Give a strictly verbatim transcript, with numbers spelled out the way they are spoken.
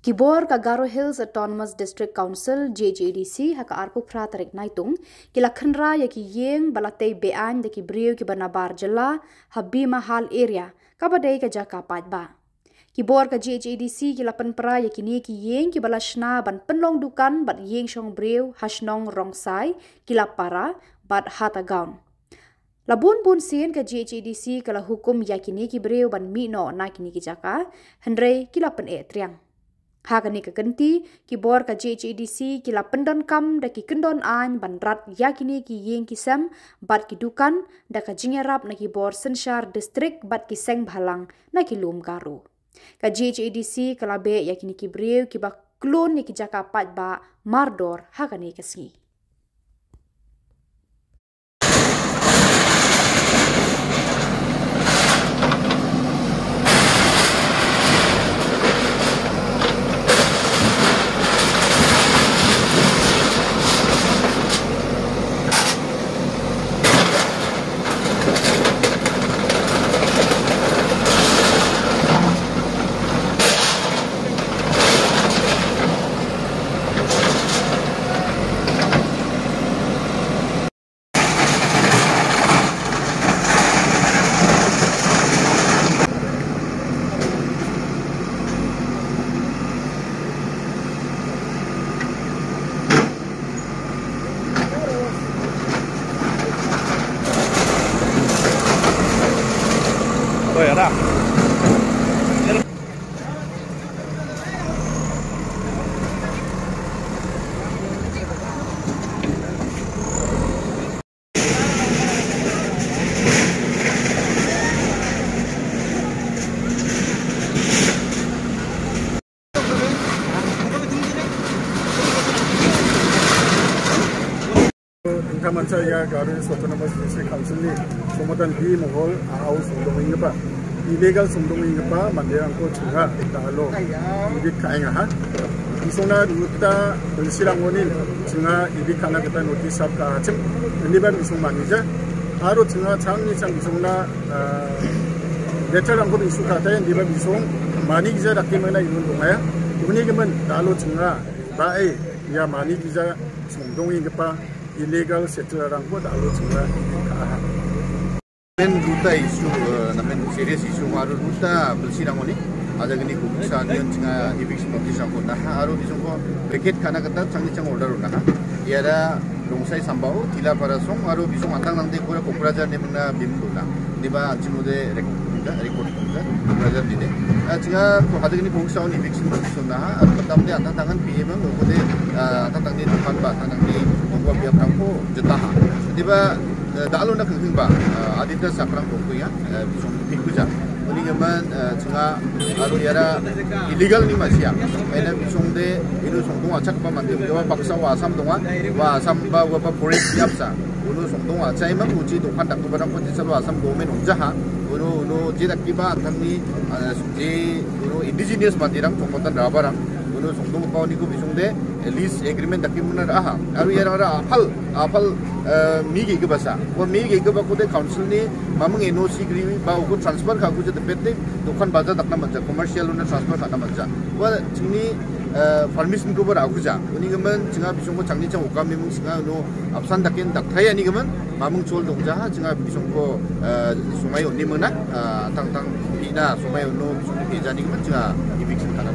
Ki bor ka Garo Hills Autonomous District Council, G H A D C, ha ka arphew phra tarik Naitung, ki la khynra ïa ki ïing ba la tei be-aiñ da ki briew kiba nabar jylla ha Bimahal area, kaba dei ka jaka paidbah. Ki bor ka G H A D C ki la pynpra ïa kine ki ïing kiba la shna ban pynlong dukan bad ïing shong briew ha shnong Rongsai, Kilapara bad Hatagaon. La bun bun sien ka G H A D C ka la hukum ïa kine ki briew ban mih noh na kine ki jaka, hynrei ki la pyneh triang. Ha kane ka kynti, ki bor ka G H A D C ki la pyndonkam da ki kyndon aiñ ban rat ïa kine ki ïing ki sem bad ki dukan da ka jingïarap na ki bor synshar district bad ki seng bhalang na ki lum Garo. Ka G H A D C ka la beh ïa kine ki briew kiba klun ïa ki jaka paidbah mardor ha kane ka sngi. Thangta mynta ïa Garo Hills Autonomous District Council ni Songmatan B Mohol a au songdong ïing kpa, illegal songdong ïing kpa, mandirang ko chunga ta alo ibit ka ainga ha. Isongna ruta belsirang onin chunga ibit kana kata notice sap ka chim. Ini ban isong manager aro chunga chang ni chang isongna Letter rangko bisu kata yang diba bisong mani gija daki mana inun dongaya. Uni gemen dalo chengra ba eh ya mani gija songdong ïing kpa illegal settler rangko dalo chengra ka aha. Namen ruta issue, eh, namen serious issue aro ruta belsi rangoni. Ada gini kumsa nion chenga eviction notice rangko naha aro bisong ko vacate kana kata changni chang order naha. Ïara Rongsai Sambao, Tila Parasong, aro bisong antang nangde kora Kokrajhar ni mena bim dona. Diba anchimo de rek-, record, Kokrajhar ni de. Ah, chinga ko hada gini kong saun eviction notice naha, aro matam de antang tangan P M ko de, ah, antang tangni dukan ba, antang tangni ko biap tangko jetaha. Diba, eh, dalo na kengkeng ba, ah, Aditya Sakrang ko ya, eh, bisong Pikuja. Uni gemen, eh, chinga aro ïara illegal ni masia. Ena bisong de inu songdong achak ba mandi ba baksa wa Assam donga, wa Assam ba wa ba forest yapsa. Unu songdong achai mang uchi dokan dak ba dang poti salo Assam government unjaha. Unu, unu je dak ba antang ni, eh, je unu indigenous mandirang Songmatan Rabarang. Unu songdong ba uni ko bisong de lease agreement dak muna aha. Aro ïara ra apal, apal, eh, migi ke basa. Wa migi ke ba ko de council ni mamang N O C gri ba ko transfer ka ko je depet de dokan baja dak na manja, commercial una transfer ka na manja. Wa chini, eh, permission ko ba ra ko ja. Uni gemen chinga bisong ko changni chang ukam memang chinga no apsan dakin dak thaya ni gemen mamang chol dong jaha chinga bisong ko, eh, sumai uni mena, eh, tang tang ina sumai no bisong ke jani gemen chinga eviction kana.